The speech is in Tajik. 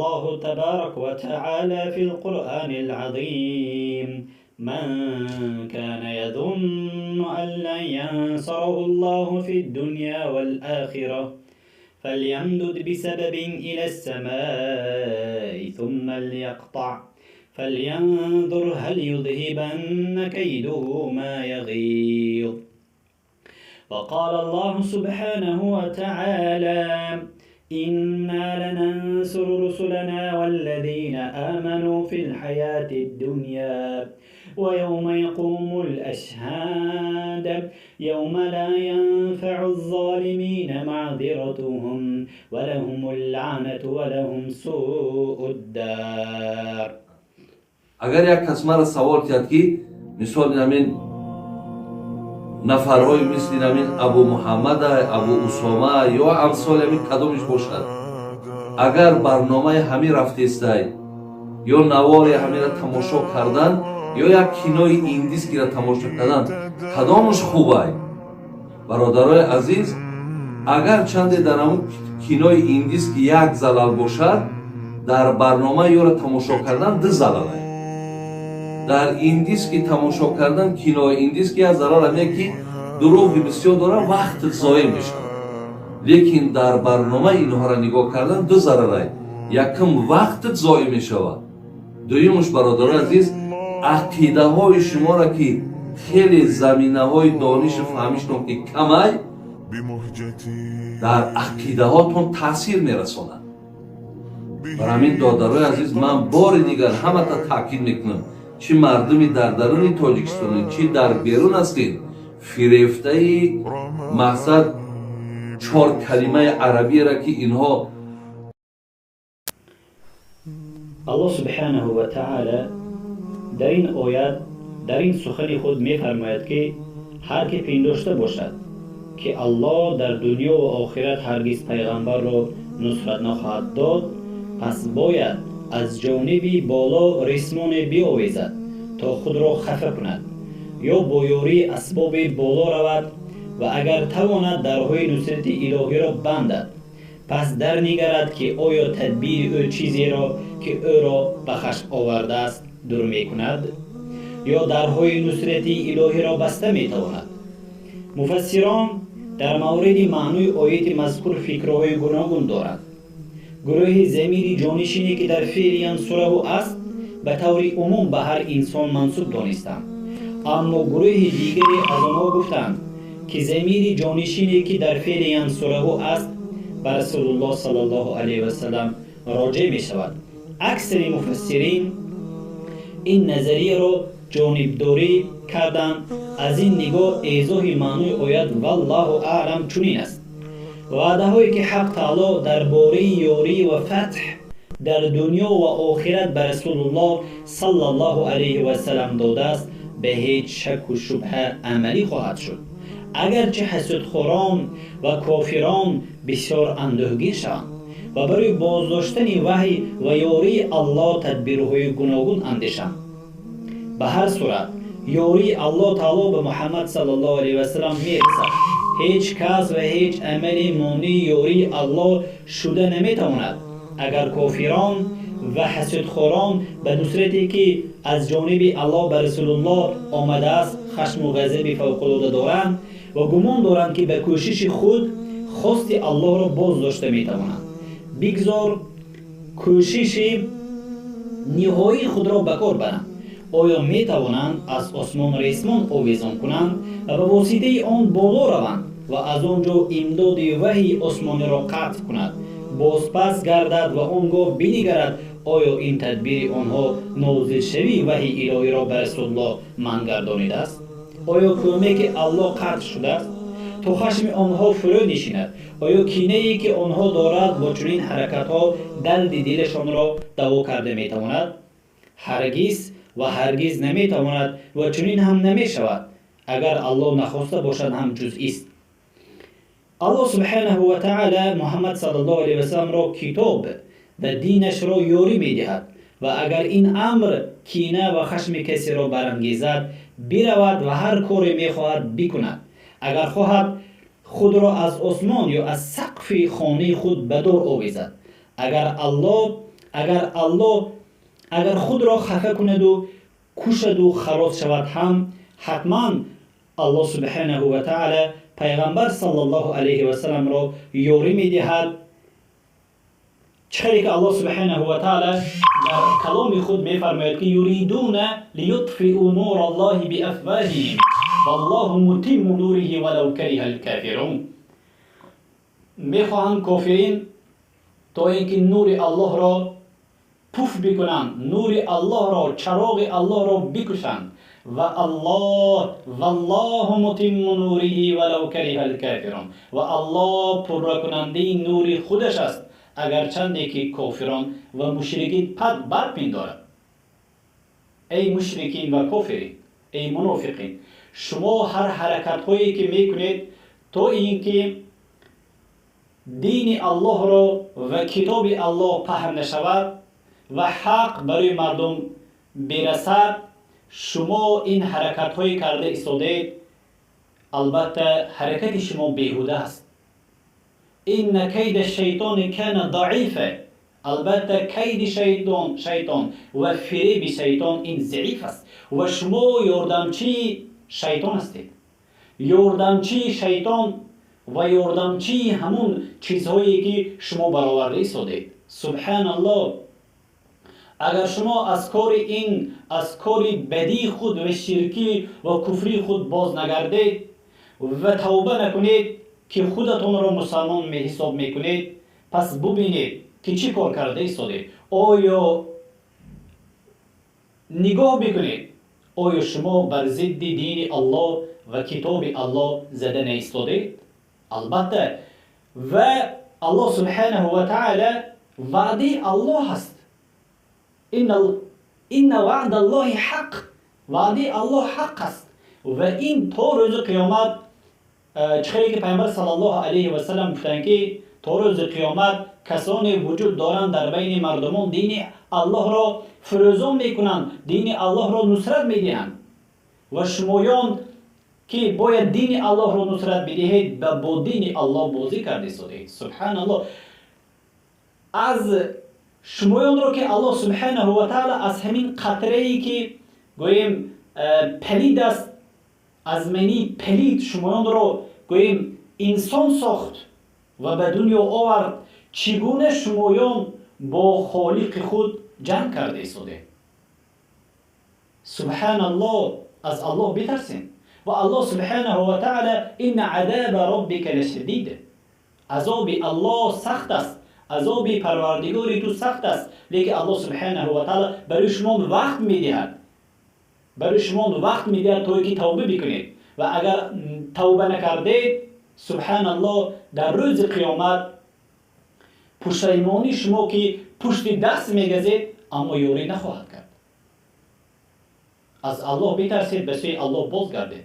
الله تبارك وتعالى في القرآن العظيم: من كان يظن أن لن ينصره الله في الدنيا والآخرة فليمدد بسبب إلى السماء ثم ليقطع فلينظر هل يذهبن كيده ما يغيظ. وقال الله سبحانه وتعالى: إنا لننصر رسلنا والذين آمنوا في الحياة الدنيا ويوم يقوم الأشهاد يوم لا ينفع الظالمين معذرتهم ولهم اللعنة ولهم سوء الدار. Агар як кас мара савол киҳад, ки мисол ҳамин нафарҳои мисли ҳамин Абу Муҳаммада, Абу Усома ё амсоли ҳамин кадомиш бошад, агар барномаи ҳамин рафтестай ё навори ҳаминро тамошо кардан ё як кинои индискиро тамошо кардан, кадомаш хубай? Бародарои азиз, агар чанде дар ҳамун кинои индиски як залал бошад, дар барномаи ёро тамошо кардан ду залалай. Дар индиски тамошо кардан, кинои индиски, як зарар ҳаме, ки дурӯғи бисёр дорад, вақтат зоеъ мешавад. Лекин дар барномаи инҳоро нигоҳ кардан ду зарарай: якум, вақтат зоеъ мешавад, дуюмуш, бародарои азиз, ақидаҳои шуморо, ки хеле заминаҳои донишу фаҳмиштон ки камай, дар ақидаҳотон таъсир мерасонад. Бар ҳамин, додарои азиз, ман бори дигар ҳамата таъкид мекунам, чӣ мардуми дар даруни Тоҷикистон, чӣ дар берун ҳастед, фирефтаи мақсад чор калимаи арабиеро, ки инҳо Аллоҳ субҳанаҳу ва таъала дар ин оят, дар ин сухани худ мефармояд, ки ҳар ки пиндошта бошад, ки Аллоҳ дар дунё ва охират ҳаргиз пайғамбарро нусрат нахоҳад дод, пас бояд аз ҷониби боло рисмоне биовезад, то худро хафа кунад, ё бо ёрии асбоби боло равад ва агар тавонад, дарҳои нусрати илоҳиро бандад, пас дарнигарад, ки оё тадбири ӯ чизеро, ки ӯро ба хашм овардааст, дур мекунад ё дарҳои нусрати илоҳиро баста метавонад. Муфассирон дар мавриди маънои ояти мазкур фикрҳои гуногун доранд. Гурӯҳи замири ҷонишине, ки дар феъли янсураҳу аст, ба таври умум ба ҳар инсон мансуб донистанд. Аммо гурӯҳи дигаре аз онҳо гуфтанд, ки замири ҷонишине, ки дар феъли янсураҳу аст, ба Расулуллоҳ саллаллоҳу алайҳи васалам роҷеъ мешавад. Аксари муфассирин ин назарияро ҷонибдорӣ карданд. Аз ин нигоҳ эзоҳи маънои оят, валлоҳу аълам, чунин аст: ваъдаҳое, ки Ҳақ таоло дар бораи ёрӣ ва фатҳ дар дунё ва охират ба Расулуллоҳ саллаллоҳу алайҳи васалам додааст, ба ҳеҷ шаку шубҳа амалӣ хоҳад шуд, агарчи ҳасудхӯрон ва кофирон бисёр андӯҳгин шаванд ва барои боздоштани ваҳй ва ёрии Аллоҳ тадбирҳои гуногун андешанд. Ба ҳар сурат, ёрии Аллоҳ таоло ба Муҳаммад саллаллоҳу алайҳи васалам мерасад. Ҳеҷ кас ва ҳеҷ амали монии ёрии Аллоҳ шуда наметавонад. Агар кофирон ва ҳасудхӯрон ба нусрате, ки аз ҷониби Аллоҳ ба Расулуллоҳ омадааст, хашму ғазаби фавқулода доранд ва гумон доранд, ки ба кӯшиши худ хости Аллоҳро боз дошта метавонанд, бигзор кӯшиши ниҳоии худро ба кор баранд. Оё метавонанд аз осмон ресмон овезон кунанд ва ба воситаи он боло раванд ва аз он ҷо имдоди ваҳйи осмониро қатъ кунад, бозпас гардад ва он гоҳ бинигарад, оё ин тадбири онҳо нозилшавии ваҳйи илоҳиро ба Расулуллоҳ манъ гардонидааст? Оё кӯмаки Аллоҳ қатъ шудааст, то хашми онҳо фурӯ нишинад? Оё кинае, ки онҳо дорад, бо чунин ҳаракатҳо дарди дилашонро даво карда метавонад? Ҳаргиз ва ҳаргиз наметавонад ва чунин ҳам намешавад, агар Аллоҳ нахоста бошад ҳам ҷузъист. Аллоҳ субҳанаҳу ва таъала Муҳаммад саллаллоҳу алайҳи васалламро, китоб ва динашро ёрӣ медиҳад ва агар ин амр кина ва хашми касеро барангезад, биравад ва ҳар коре мехоҳад, бикунад. Агар хоҳад, худро аз осмон ё аз сақфи хонаи худ ба дор овезад. Агар Аллоҳ Агар Аллоҳ агар худро хафа кунаду кушаду халос шавад ҳам, ҳатман Аллоҳ субҳанаҳу ва таъала пайғамбар саллаллоҳу алайҳи васалламро ёрӣ медиҳад. Чӣ хеле ки Аллоҳ субҳанаҳу ва таъала дар каломи худ мефармояд, ки юридуна лиютфиу нура Аллоҳи биафвоҳиҳим валлоҳу мутимму нуриҳи валав кариҳа алкофирун. Мехоҳанд кофирин то ин ки нури Аллоҳро пуф бикунанд, нури Аллоҳро, чароғи Аллоҳро бикушанд. Ва Аллоҳ валлоҳу мутимму нуриҳи валав кариҳа алкофирун, ва Аллоҳ пурракунандаи нури худаш аст, агарчанде ки кофирон ва мушрикин пад барпиндорад. Эй мушрикин ва кофирин, эй мунофиқин, шумо ҳар ҳаракатҳое ки мекунед, то ин ки дини Аллоҳро ва китоби Аллоҳ паҳн нашавад ва ҳақ барои мардум бирасад, шумо ин ҳаракатҳое карда истодаед, албатта ҳаракати шумо беҳуда аст. Инна кайда шайтони кана даифа, албатта кайди шайтон ва фиреби шайтон ин заиф аст ва шумо ёрдамчии шайтон ҳастед, ёрдамчии шайтон ва ёрдамчии ҳамун чизҳое ки шумо бароварда истодед. Субҳаналлоҳ, агар шумо аз кори ин, аз кори бадии худ ва ширкӣ ва куфрии худ боз нагардед ва тавба накунед, ки худатонро мусалмон меҳисоб мекунед, пас бубинед, ки чӣ кор карда истодед. Оё нигоҳ бикунед, оё шумо бар зидди дини Аллоҳ ва китоби Аллоҳ зада наистодед? Албатта, ва Аллоҳ субҳанаҳу ва таъала, ваъдаи Аллоҳ аст. Инна ваъда Аллоҳи ҳақ, ваъдаи Аллоҳ ҳақ аст ва ин то рӯзи қиёмат, чӣ хеле ки пайғамбар саллаллоҳу алайҳи васаллам гуфтанд, ки то рӯзи қиёмат касоне вуҷуд доранд дар байни мардумон, дини Аллоҳро фурӯзон мекунанд, дини Аллоҳро нусрат медиҳанд. Ва шумоён ки бояд дини Аллоҳро нусрат бидиҳед, ба бо дини Аллоҳ бозӣ карда истодед. Субҳаналлоҳ, аз шумоёнро ки Аллоҳ субҳанаҳу ва таъала аз ҳамин қатрае ки гӯем палид аст, аз мании палид шумоёнро гӯем инсон сохт ва ба дунё овард, чӣ гуна шумоён бо холиқи худ ҷанг карда истодед? Субҳаналлоҳ, аз Аллоҳ битарсем. Ва Аллоҳ субҳанаҳу ва таъала, инна азаба роббика лашадид, азоби Аллоҳ сахт аст, азоби парвардигори ту сахт аст. Лекин Аллоҳ субҳанаҳу ва таъала барои шумо вақт медиҳад, барои шумо вақт медиҳад, то ки тавба бикунед. Ва агар тавба накардед, субҳаналлоҳ, дар рӯзи қиёмат пушаймонии шумо ки пушти даст мегазед, аммо ёрӣ нахоҳад кард. Аз Аллоҳ битарсед, ба сӯи Аллоҳ бозгардед.